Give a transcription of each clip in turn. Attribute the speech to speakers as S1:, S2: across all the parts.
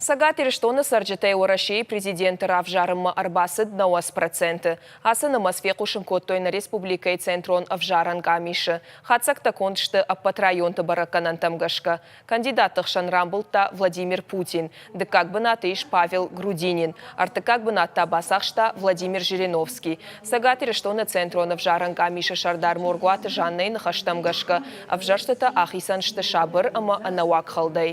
S1: Цӕгат Ирыстоны цӕрджытӕй Уӕрӕсейы президенты равзарынмӕ ӕрбацыд 90%. Ацы нымӕц фехъусын кодтой нӕ республикӕйы Центрон ӕвзарӕн къамисы. Хатдзӕгтӕ конд сты ӕппӕт районты бӕрӕггӕнӕнтӕм гӕсгӕ. Кандидатты хсӕн рамбылдта Владимир Путин. Дыккаг бынаты ис Павел Грудинин. Ӕртыккаг бынат та бацахста Владимир Жириновский. Цӕгат Ирыстоны Центрон ӕвзарӕн къамисы сӕрдар Моргуаты Жаннӕйы ныхӕстӕм гӕсгӕ, ӕвзӕрстытӕ ахицӕн сты сабыр ӕмӕ ӕнӕуагхӕлдӕй.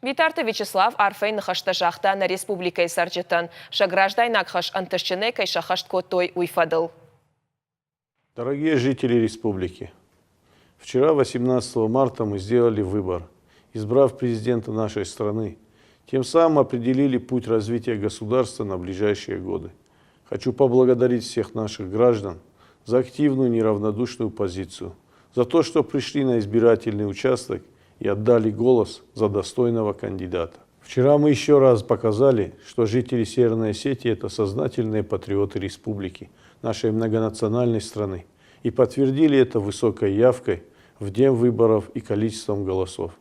S1: Битарты Вячеслав арфӕйы ныхӕстӕ загъта нӕ республикӕйы цӕрджытӕн, сӕ граждайнаг хӕс ӕнтыстджынӕй кӕй сӕххӕст кодтой, уый фӕдыл.
S2: Дорогие жители республики, вчера, 18 марта, мы сделали выбор, избрав президента нашей страны. Тем самым определили путь развития государства на ближайшие годы. Хочу поблагодарить всех наших граждан за активную неравнодушную позицию, за то, что пришли на избирательный участок и отдали голос за достойного кандидата. Вчера мы еще раз показали, что жители Северной Осетии – это сознательные патриоты республики, нашей многонациональной страны, и подтвердили это высокой явкой в день выборов и количеством голосов.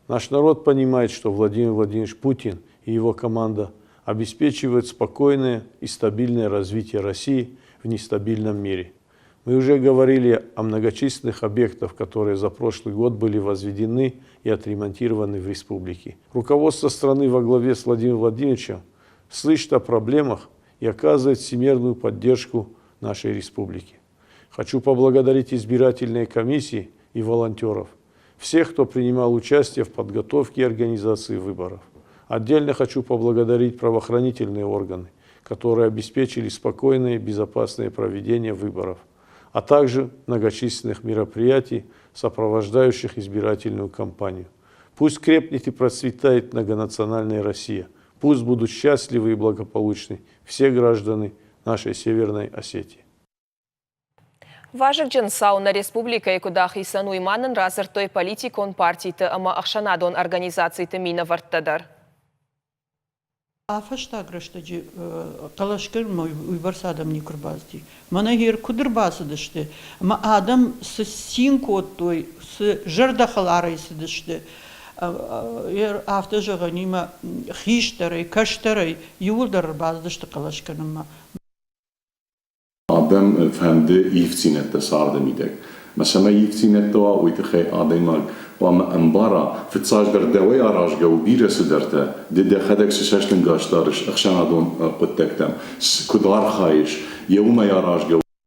S2: Наш народ понимает, что Владимир Владимирович Путин и его команда обеспечивают спокойное и стабильное развитие России в нестабильном мире. Мы уже говорили о многочисленных объектах, которые за прошлый год были возведены и отремонтированы в республике. Руководство страны во главе с Владимиром Владимировичем слышит о проблемах и оказывает всемерную поддержку нашей республике. Хочу поблагодарить избирательные комиссии и волонтеров, всех, кто принимал участие в подготовке и организации выборов. Отдельно хочу поблагодарить правоохранительные органы, которые обеспечили спокойное и безопасное проведение выборов, а также многочисленных мероприятий, сопровождающих избирательную кампанию. Пусть крепнет и процветает многонациональная Россия. Пусть будут счастливы и благополучны все граждане нашей Северной Осетии.
S1: Вазыгджын цау нӕ республикӕйы куыд ахицӕн, уый ма нын радзырдтой политикон партиты ӕмӕ ӕхсӕнадон организациты минӕвӕрттӕ дӕр.
S3: А фӕстаг рӕстӕджы хъӕлӕсгӕнынмӕ уыйбӕрц адӕм никуы ӕрбацыди. Мӕнӕ гъер куыд ӕрбацыдысты, ӕмӕ адӕм цы цин кодтой, цы зӕрдӕхӕларӕй цыдысты, афтӕ зӕгъӕнимӕ хистӕрӕй, кӕстӕрӕй иууылдӕр ӕрбацыдысты хъӕлӕс кӕнынмӕ.
S4: Адӕм фӕнды ивддзинӕдтӕ царды мидӕг. Ӕмӕ цӕмӕй ивддзинӕдтӕ уа, уый тыххӕй адӕймаг хъуамӕ ӕмбара, фыццаджыдӕр дӕуӕй аразгӕ у бирӕ цыдӕртӕ, ды дӕхӕдӕг цы цӕстӕнгас дарыс ӕхсӕнадон хъуыддӕгтӕм, куыд архайыс, йе уымӕй аразгӕ у.